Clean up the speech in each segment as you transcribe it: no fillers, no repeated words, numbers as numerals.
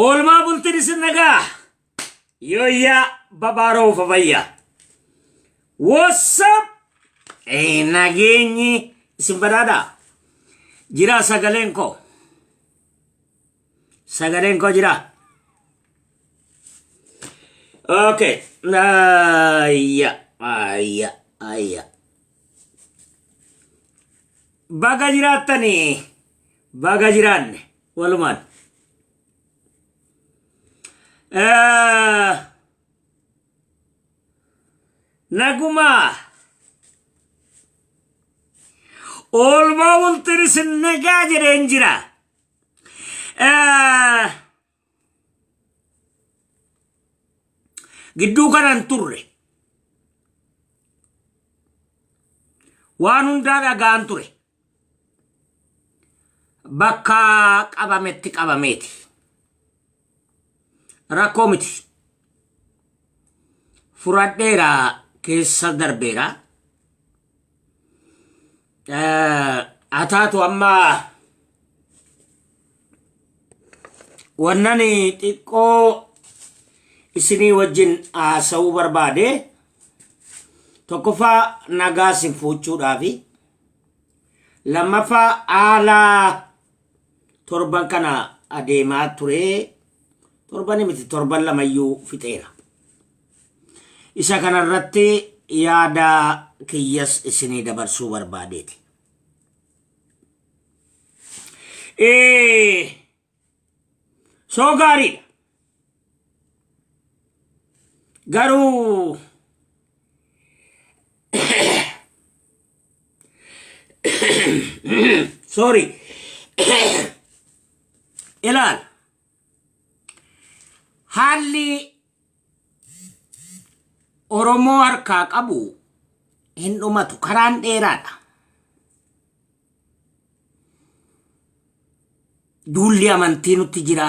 Oolmaa bultiin isin nagaa. Yooyyaa babaaroo fafayyaa. What's up? Nageenyi isin badhaadhaa. Jira sagaleen koo. Sagaleen koo jira. Okay. Ayya. Ayya. Ayya. Baga jiraattanii. Baga jiraanne. Walumaan. Nagumaa. Oolmaa bultiin isin nagaa jedheen jira. Gidduu kanan turre. Waan hundaa dhagaan ture. Bakka qabametti qabameeti. Rakkoo miti. Furadheera keessa darbeera. Haa taatu amma wannan xiqqoo isinii wajjin haasa'uu barbaade tokkoffaa nagaa isin fuuchuudhaafi lammaffaa haala torban kana adeemaa ture torbani miti torban lamayyuu fixeera. Isa kanarratti yaada kiyyas isinii dabarsuu barbaadeeti. Soo gaariidha. Garuu sorry ilaal haalli Oromoo harkaa qabu hin dhumatu karaan dheeraadha. Duulli amantii nutti jira,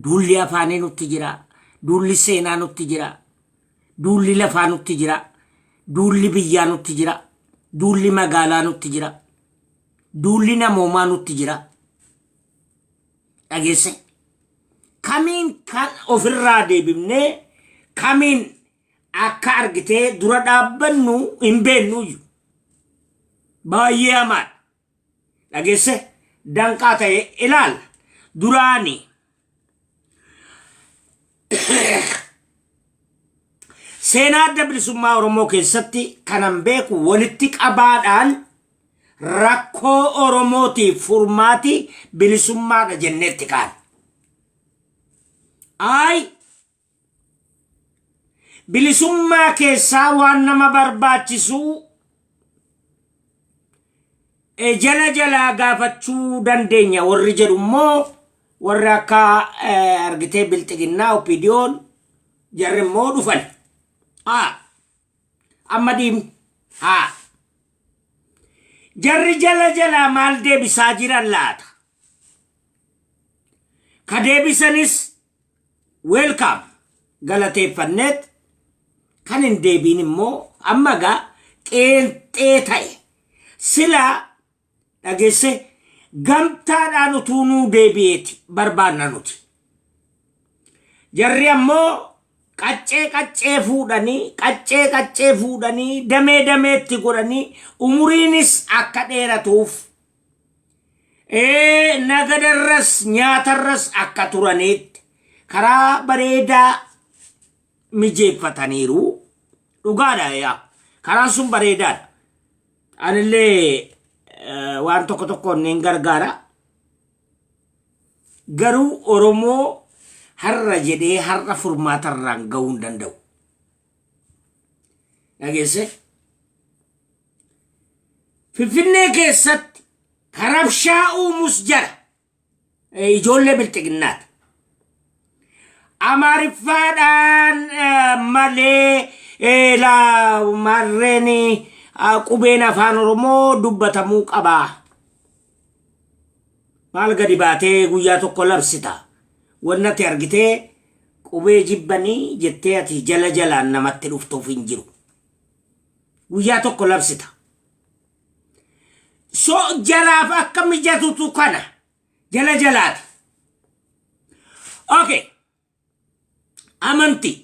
duulli afaanii nutti jira, duulli seenaa nutti jira, duulli lafaa nutti jira, duulli biyyaa nutti jira, duulli magaalaa nutti jira, duulli namoomaa nutti jira. Dhageesse? Kamiin kan ofirraa deebifnee kamiin akka argitee dura dhaabbannu hin beeknuyyuu. Baay'ee hamaadha. Dhageesse? Danqaa ta'e ilaala. Duraani seenaa adda bilisummaa Oromoo keessatti kanan beeku walitti qabaadhaan rakkoo Oromootiif furmaati bilisummaadha jenneetti kaan. Ayi bilisummaa keessaa waan nama barbaachisuu jala jalaa gaafachuu dandeenya warri jedhu immoo warri akka argitee bilxiginnaa OPDOn jarri immoo dhufan. Haa amma dhiibni haa jarri jala jalaa maal deebisaa jiran laata? Ka deebisanis welcome galateeffanneet kan hin deebiin immoo amma gaa qeenxee ta'e silaa dhageesse gamtaadhaan utuu nuu deebi'eeti barbaanna nuti. Jarri ammoo qaccee qaccee fuudhanii qaccee qaccee fuudhanii damee dameetti godhanii umuriinis akka dheeratuuf nagadarras nyaatarras akka turaniitti karaa bareedaa mijeeffataniiru. Dhugaadha yaa. Karaan sun bareedaadha. Anillee waan tokko tokkoon niin gargaara. Garuu Oromoo har'a jedhee har'a furmaatarraan ga'uu hin danda'u. Dhageesse? Finfinnee keessatti ka rabshaa uumus jara. Ijoollee bilxiginnaati. Amaariffaadhaan malee maarreen qubeen afaan Oromoo dubbatamuu qaba. Maal gadi baatee guyyaa tokko labsita. Wanni ati argitee qubee jibbanii jettee ati jala jalaan namatti dhuftuuf hin jiru. Guyyaa tokko labsita. So jaraaf akka mijatutu kana jala jalaati. Okay. Amantii.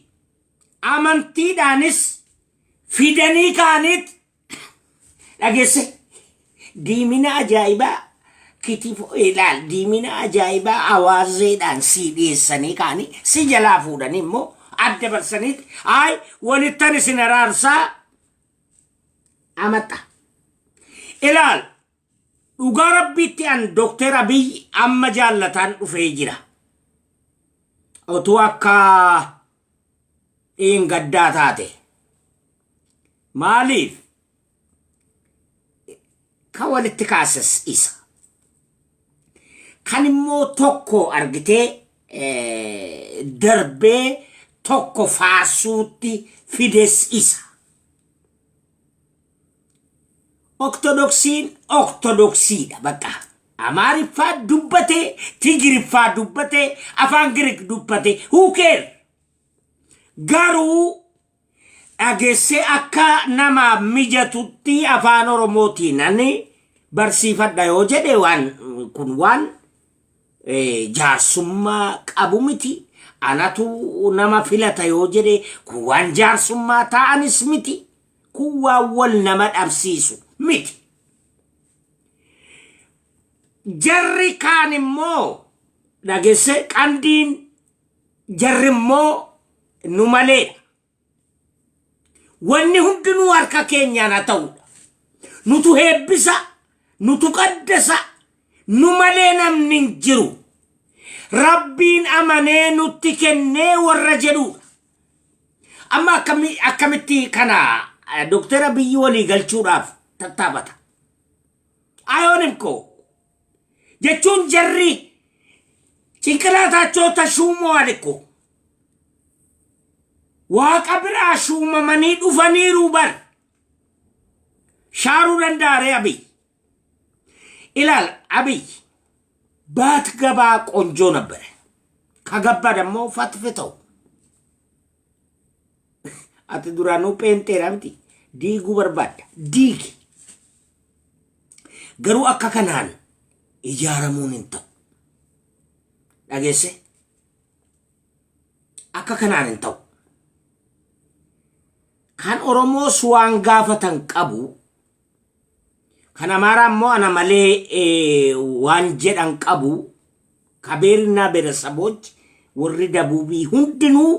Amantiidhaanis fidanii kaaniit dhageesse, diimina ajaa'ibaa kitifo ilaal, diimina ajaa'ibaa awaazeedhaan sii dhiyeessanii kaanii si jalaa fuudhanii immoo adda barsaniit ay walittan isin araarsaa amaxa. Ilaal, dhugaa Rabbiitti an Dookter Abiy amma jaallataan dhufee jira. Otuu akka dheengaddaa taate. Maaliif? Kan walitti kaases isa. Kan immoo tokko argitee darbee tokko faarsuutti fides isa. Ortodoksiin Ortodoksiidha bakka. Amaariffaa dubbate, Tigiriffaa dubbate, afaan Giriik dubbate, who care? Garuu dhageessee akka nama mijatutti afaan Oromootiin ani barsiifadha yoo jedhe, waan kun waan jaarsummaa qabu miti. Anatu nama filata yoo jedhe, kun waan jaarsummaa ta'anis miti. Kun waan wal nama dhabsiisu miti. Jarri kaan immoo dhageesse, qandiin jarri immoo nu maleedha. Wanni hundinuu harka keenyaan haa ta'udha. Nutu heebbisa, nutu qaddasa, nu malee namni hin jiru. Rabbiin amanee nutti kennee warra jedhudha. Amma akkamitti kana Dookter Abiyyi walii galchuudhaaf tattaafata? Ayoonim koo jechuun jarri ጭንቅላታቸው ተሹመዋል እኮ፣ Waaqa biraa shuumamanii dhufaniiru bar. Shaaruu danda'are Abiy? Ilaal, Abiy ባትገባ ቆንጆ ነበረ። ከገባ ደግሞ ፈትፍተው። Ati duraanuu pheenxeedha miti, diiguu barbaadda, diigi. Garuu akka kanaan ijaaramuun hin ta'u. Dhageesse, akka kanaan hin ta'u. Kan Oromoos waan gaafatan qabu, kan Amaaraa immoo ana malee waan jedhan qabu. ከብሔርና ብሔረሰቦች warri dabuubii hundinuu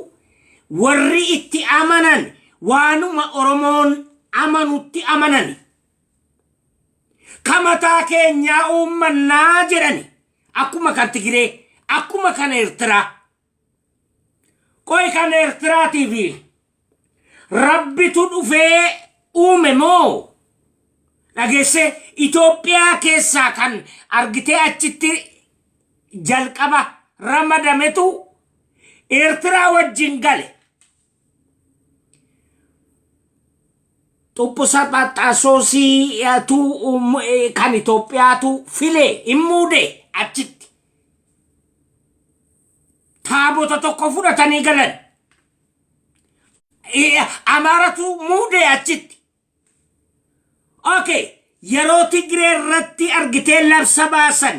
warri itti amanan waanuma Oromoon amanutti amanani. Kamataa keenyaa uummannaa jedhani, akkuma kan Tigiree, akkuma kan Eertiraa. Qoy, kan Eertiraatiif Rabbitu dhufee uume moo, dhageesse, Itoophiyaa keessaa kan argitee achitti jalqaba ramadametu Eertiraa wajjin gale? Xuphusa Phaxasoosiitu kan Itoophiyaatu filee hin muude achitti. Taabota tokko fudhatanii galan. Amaaratu muude achitti. Okay, yeroo Tigree irratti argitee labsa baasan.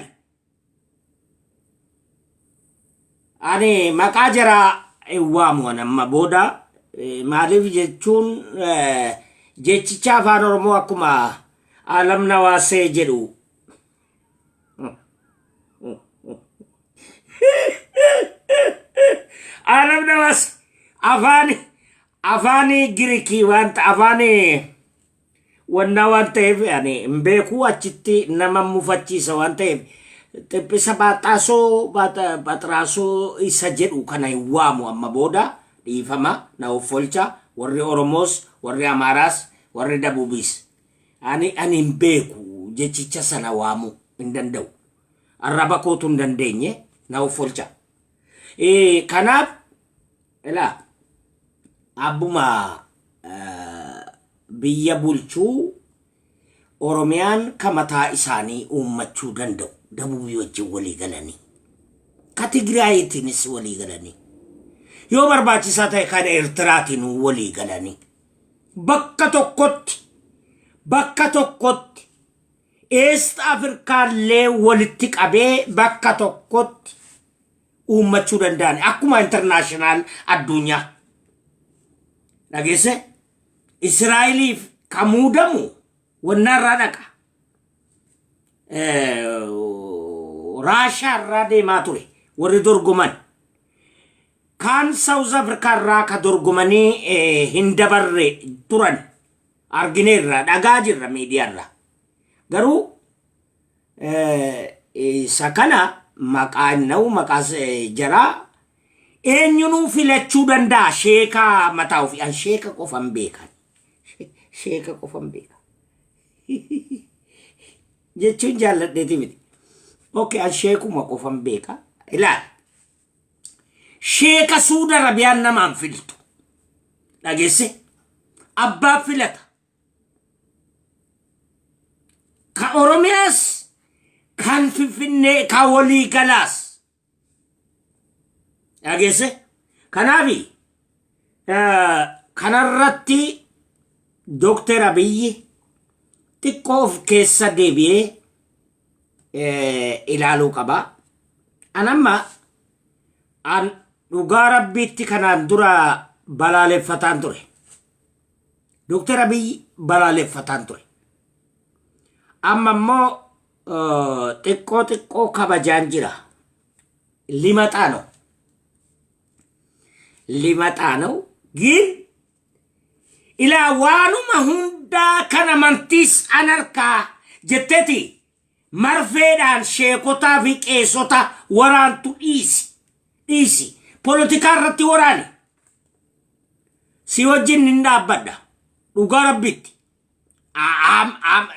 Ani maqaa jaraa hin waamu ani amma booda. Maaliif jechuun jechicha afaan Oromoo akkuma Alam Nawaasee jedhu. Alam Nawaasee afaan Girikii waan afaan wannaa waan ta'eef ani hin beekuu, achitti nama mufachiisa waan ta'eef xiphisa baaxaasoo baxraasoo isa jedhu kana hin waamu amma booda. Dhiifama na offolcha, warri Oromoos, warri Amaaraas, warri Dabuubiis. Ani hin beeku, jechicha sana waamuu hin danda'u, arraba kootu hin dandeenye, na offolcha. Kanaaf ilaa, abbuma biyya bulchuu Oromiyaan ka mataa isaanii uummachuu danda'u Dabuubii wajjin walii galanii, ka Tigraayiitiinis walii galanii, yoo barbaachisaa ta'e kan Eertiraatiin walii galanii, bakka tokkotti East Afrikaallee walitti qabee bakka tokkotti Uummachuu danda'an akkuma international addunyaa. Dhageesse, Israa'eliif ka muudamu wannaarraa dhaqa. Raashaa irraa deemaa ture warri dorgoman. Kaan South Africa irraa ka dorgomanii hin dabarre turan argineerra, dhagaa jirra miidiyaarra. Garuu isa kana maqaa inna'u, maqaa jaraa eenyunuu filachuu danda'a. Sheekaa mataa ofii, an sheeka qofan beekan, sheeka qofan beeka jechuun jaalladheeti miti. Okay, an sheekuma qofan beeka. Ilaal. Sheeka Suudi Arabiyaan namaan filtu. Dhageesse? Abbaa filata. Ka Oromiyaas, kan Finfinnee, ka walii galaas. Dhageesse? Kanaafi kanarratti Dookter Abiyyi xiqqoo of keessa deebi'ee ilaaluu qaba. An amma an dhugaa Rabbiitti kanaan dura balaaleffataan ture. Dookter Abiyyi balaaleffataan ture. Amma immoo xiqqoo xiqqoo kabajaan jira. ሊመጣ ነው፣ ሊመጣ ነው ግን ilaa waanuma hundaa kan amantiis an harkaa jetteeti marfeedhaan sheekotaa fi qeessota waraantu dhiisi, dhiisi. Poolitikaa irratti waraani, si wajjin hin dhaabbadha. Dhugaa Rabbitti,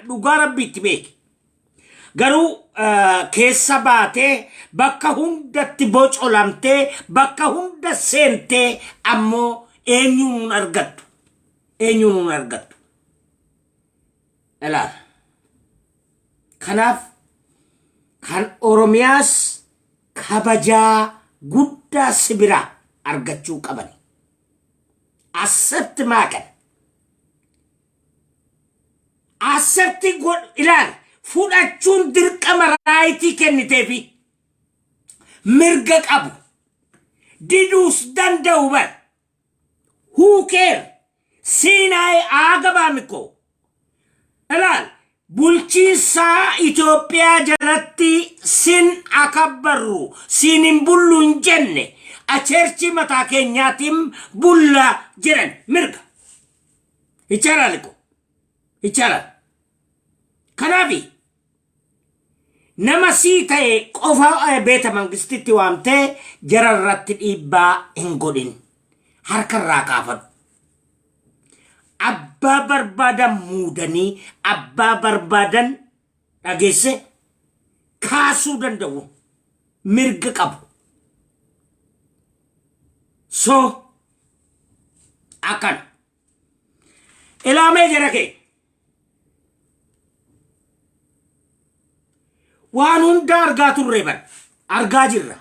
dhugaa Rabbitti beeki. Garuu keessa baatee bakka hundatti bocolamtee bakka hunda seentee ammoo eenyuun hin argattu, eenyuun hin argattu. Ilaal, kanaaf kan Oromiyaas kabajaa guddaa si biraa argachuu qaban. Accept maakan accept godh. Ilaal, fudhachuun dirqama, right kenniteefi mirga qabu, diduus danda'u bar. Who care? Siinaay aagabaamiko. Ilaal, bulchiinsa Itoophiyaa jalatti sin akabbarru, sin hin bullu hin jenne. A church mataa keenyaatiin bulla jedhan, mirga ይቻላል እኮ፣ ይቻላል። Kanaafi nama sii ta'e qofa beeta mangistitti waamtee jara irratti dhiibbaa hin godhin, harka irraa kaafadhu. Abbaa barbaadan muudanii, abbaa barbaadan, dhageesse, kaasuu danda'u, mirga qabu. So akkana ilaamee jara kee waan hunda argaa turre bar, argaa jirra.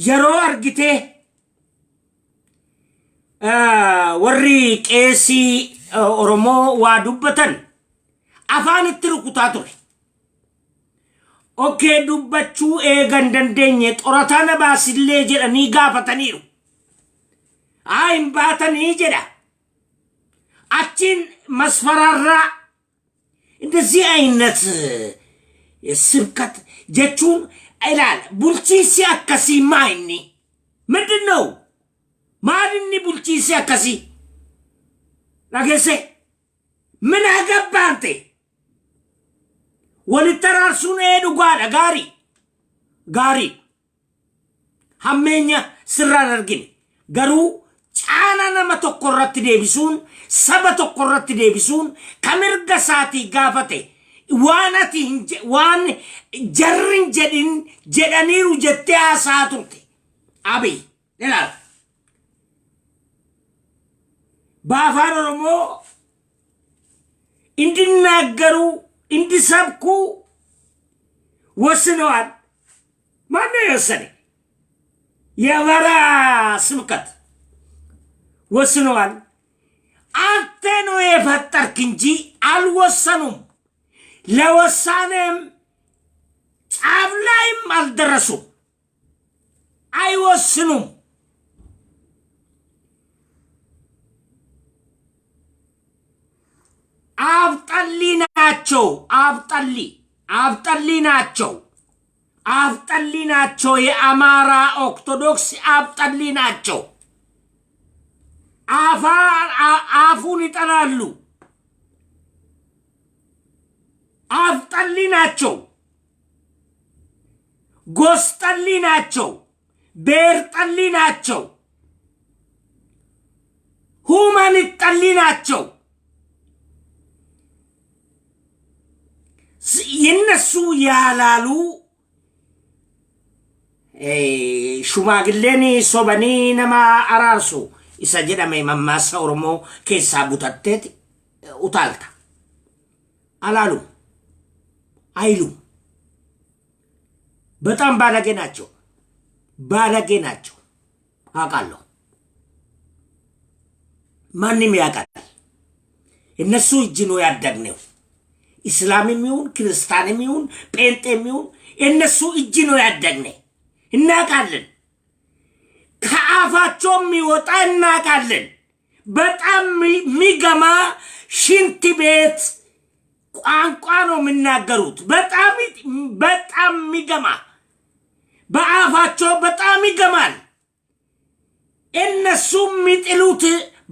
Yeroo argitee warri qeesii Oromoo waa dubbatan afaan itti rukutaa ture. Okay, dubbachuu eegan dandeenye xorataa na baasillee jedhanii gaafataniiru. Haa, hin baatanii jedha. Achiin masfaraarraa እንደዚህ አይነት ስብከት jechuun ilaala, bulchiinsi akkasii maa inni ምንድን ነው? Maal inni bulchiinsi akkasii? Dhageesse, ምን አገባህ አንተ? Walitti araarsuun ee dhugaadha, gaarii gaarii, hammeenya sirraan argine. Garuu caana nama tokko irratti deebisuun, saba tokko irratti deebisuun, ka mirga isaatii gaafate waan ati hin waan jarri hin jedhin jedhaniiru jettee haasaa turte. Abiy ilaal, በአፋን ኦሮሞ እንዲናገሩ እንዲሰብኩ ወስነዋል። ማነው የወሰነ? የአማራ ስብከት ወስነዋል። አንተ ነው የፈጠርክ እንጂ አልወሰኑም። ለወሳኔም ጫፍ ላይም አልደረሱም፣ አይወስኑም። አፍጠሊ ናቸው። አፍጠሊ አፍጠሊ ናቸው። አፍጠሊ ናቸው። የአማራ ኦርቶዶክስ አፍጠሊ ናቸው። አፉን ይጠላሉ። አፍጠሊ ናቸው። ጎስጠሊ ናቸው። ብሔር ጠሊ ናቸው። Human ጠሊ ናቸው። የነሱ ያላሉ shumaagilleen sobanii nama araarsu isa jedhame mammaasa Oromoo keessaa butatteet utaalta. አላሉ አይሉም። በጣም ባለጌ ናቸው። ባለጌ ናቸው። አውቃለሁ። ማንም ያውቃል። እነሱ እጅ ነው ያደግነው። እስላምም ይሁን ክርስቲያንም ይሁን ጴንጤም ይሁን እነሱ እጅ ነው ያደግነ። እናውቃለን። ከአፋቸው የሚወጣ እናውቃለን። በጣም የሚገማ ሽንት ቤት ቋንቋ ነው የሚናገሩት። በጣም በጣም የሚገማ በአፋቸው በጣም ይገማል። እነሱ የሚጥሉት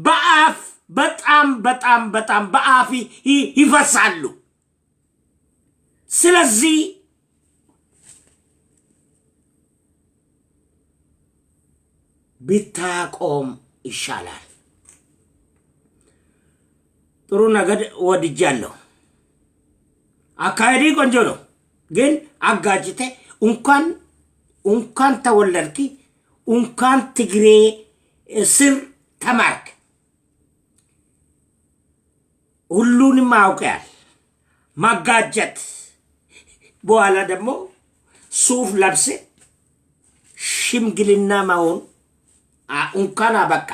በአፍ በጣም በጣም በጣም በአፍ ይፈሳሉ። ስለዚህ ብታቆም ይሻላል። ጥሩ ነገር ወድጃለሁ። አካሄዲ ቆንጆ ነው፣ ግን አጋጭቴ እንኳን ተወለድክ እንኳን ትግሬ ስር ተማርክ ሁሉንም አውቀያል። ማጋጀት በኋላ ደግሞ ሱፍ ለብሴ ሽምግልና መሆን እንኳን አበቃ።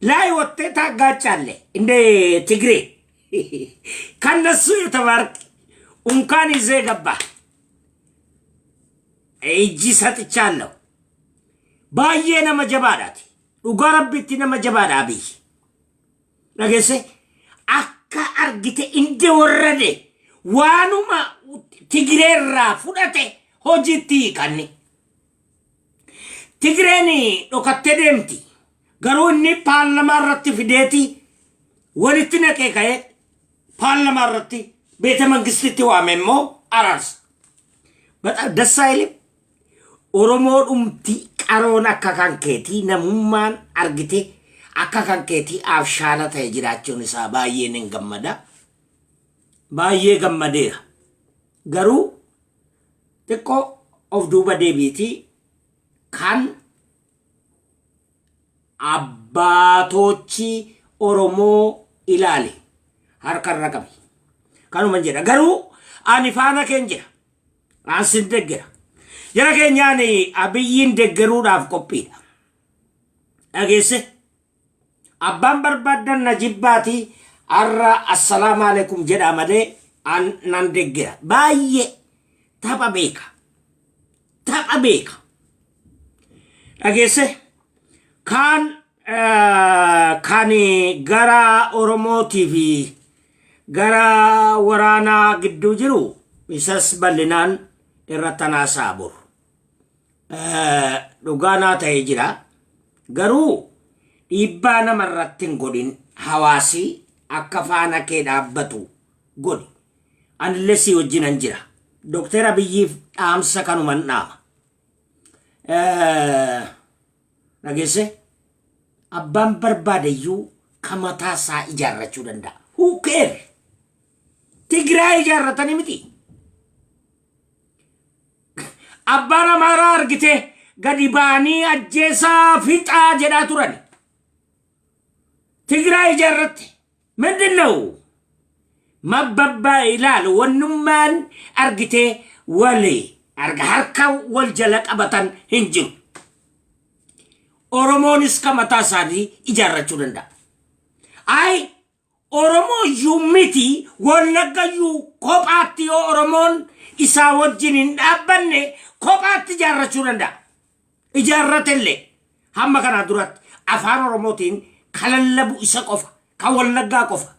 ላይ ወጥተህ ታጋጫለህ እንደ ትግሬ። ከነሱ የተማርክ እንኳን ይዜ ገባ። እጅ ሰጥቻለሁ። Baay'ee nama jabaadhaati. Dhugaa Rabbitti nama jabaadha Abiy. Dhageesse, akka argite inde warrade waanuma Tigireerraa fudhate hojiitti hiikanni. Tigireen dhokattee deemti. Garuu inni paarlamaa irratti fideeti walitti naqee ka'ee paarlamaa irratti beeta mangistitti waame immoo araarsa. በጣም ደስ አይልም? Oromoo dhumti qaroon akka kan keetii namummaan argite akka kan keetii abshaala ta'e jiraachuun isaa baay'ee nan gammada. Baay'ee gammadeera. Garuu xiqqoo of duuba deebiitii kan abbaatochi Oromoo ilaali. Harkarra qabi. Kanuma jedha. Garuu ani faana keen jira. An sin deggera. Jara keenyaan Abiyyiin deggeruudhaaf qophiidha. Dhageesse? Abbaan barbaaddan na jibbaati har'a assalaamu alaikum jedha malee an nan deggera. Baay'ee tapha beeka. Tapha beeka. Dhageesse? Kaan kan gara Oromootii fi gara waraanaa gidduu jiru isas bal'inaan irratti tanaasaa bor. Dhugaanaa ta'ee jira. Garuu dhiibbaa namarratti hin godhin, hawaasi akka faana kee dhaabbatu godhi. Anillee si wajjinan jira. Dookter Abiyyiif dhaamsa kanuman dhaama. Dhageesse, abbaan barbaadeyyuu ka mataa isaa ijaarrachuu danda'a. Who care? Tigraay ijaarratanii miti. Abbaan Amaaraa argite gadi ba'anii ajjeesaa fixaa jedhaa turan. Tigraay ijaarratte. ምንድን ነው መበባ ይላል wannummaan argite wali harka wal jala qabatan hin jiru. Oromoonis ka mataa isaanii ijaarrachuu danda'a. Ay, Oromoo iyyuu miti, Wallagga iyyuu kophaatti yoo Oromoon isaa wajjin hin dhaabbanne kophaatti ijaarrachuu danda'a. Ijaarratellee hamma kanaa duratti afaan Oromootiin kalallabu isa qofa, kan Wallaggaa qofa.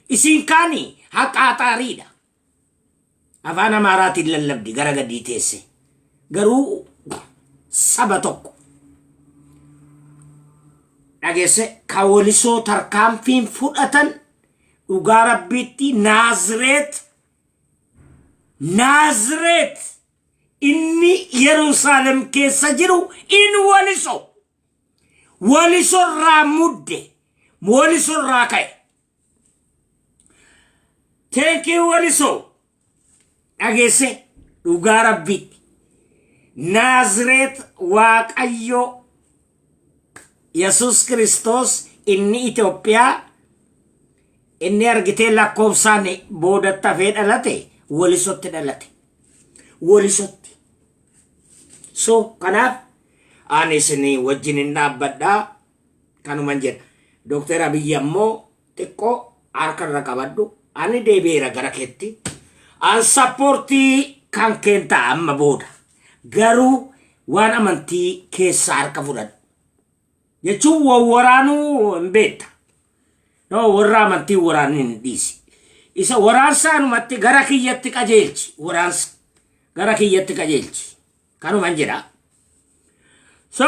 Isiin kaani haqaaxaariidha. Afaan Amaaraatiin lallabdi gara gadii teesse. Garuu saba tokko. Dhageesse, ka Walisoo tarkaanfiin fudhatan dhugaa Rabbiitti Naazireet, Naazireet inni Yerusaalem keessa jiru in Waliso. Waliso irraa mudde. Waliso irraa ka'e. Thank you, Walisoo. Dhageesse, dhugaa Rabbiitti. Naazireet Waaqayyo Yesus Kiristoos inni Itoophiyaa inni argitee lakkoofsaan boodatti hafee dhalate Walisotti dhalate. Walisotti. So kanaaf ani isin wajjin hin dhaabbadhaa kanuman jedha. Dookter Abiyyi ammoo xiqqoo harka irra qabadhu, ani deebi'eera gara keetti. An support kan keen ta'a amma booda. Garuu waan amantii keessa harka fudhadhu. Jechuun wawwaraanuu hin beekta. No, warra amantii waraanni hin dhiisi. Isa waraansa anumatti gara kiyyatti qajeelchi. Waraansa gara kiyyatti qajeelchi. Kanuman jedha. So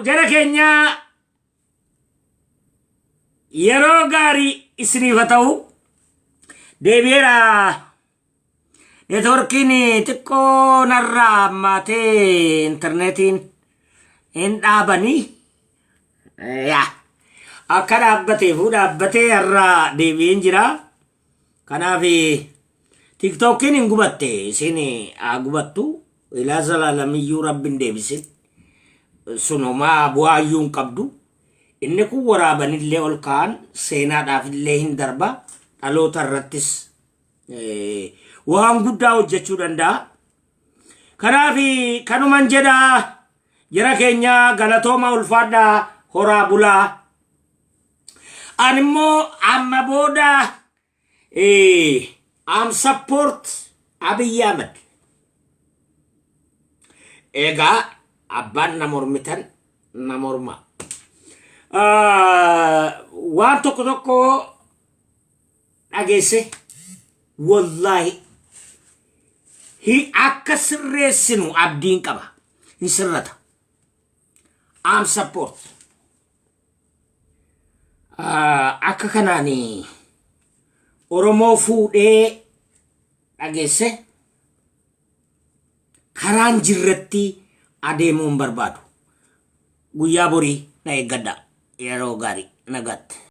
jara keenya, yeroo gaarii isiniif haa ta'u. Deebi'eera. Networkiin xiqqoo narraa hammaatee intarneetiin hin dhaabanii. Yaa akka dhaabbateefuu dhaabbatee har'aa deebi'een jira. Kanaaf TikTokiin hin gubatte, isin haa gubattu. Ilaa zalaalamiyyuu Rabbi hin deebisin. Sun homaa bu'aa iyyuu hin qabdu. Inni kun waraabanillee ol ka'an seenaadhaaf illee hin darba. Dhaloota irrattis waan guddaa hojjechuu danda'a. Kanaaf kanuman jedha, jara keenya, galatooma, ulfaadhaa, horaa bulaa. Ani immoo amma booda am support Abiy Ahmed. Egaa abbaan na mormitan na morma. Waan tokko tokko dhageesse, wallaahi hi akka sirreessinu abdiin qaba. Hin sirrata. Am support. Akka kanaan Oromoo fuudhee, dhageesse, karaan jirratti adeemuu hin barbaadu. Guyyaa borii na eeggadha. Yeroo gaarii, nagaatti.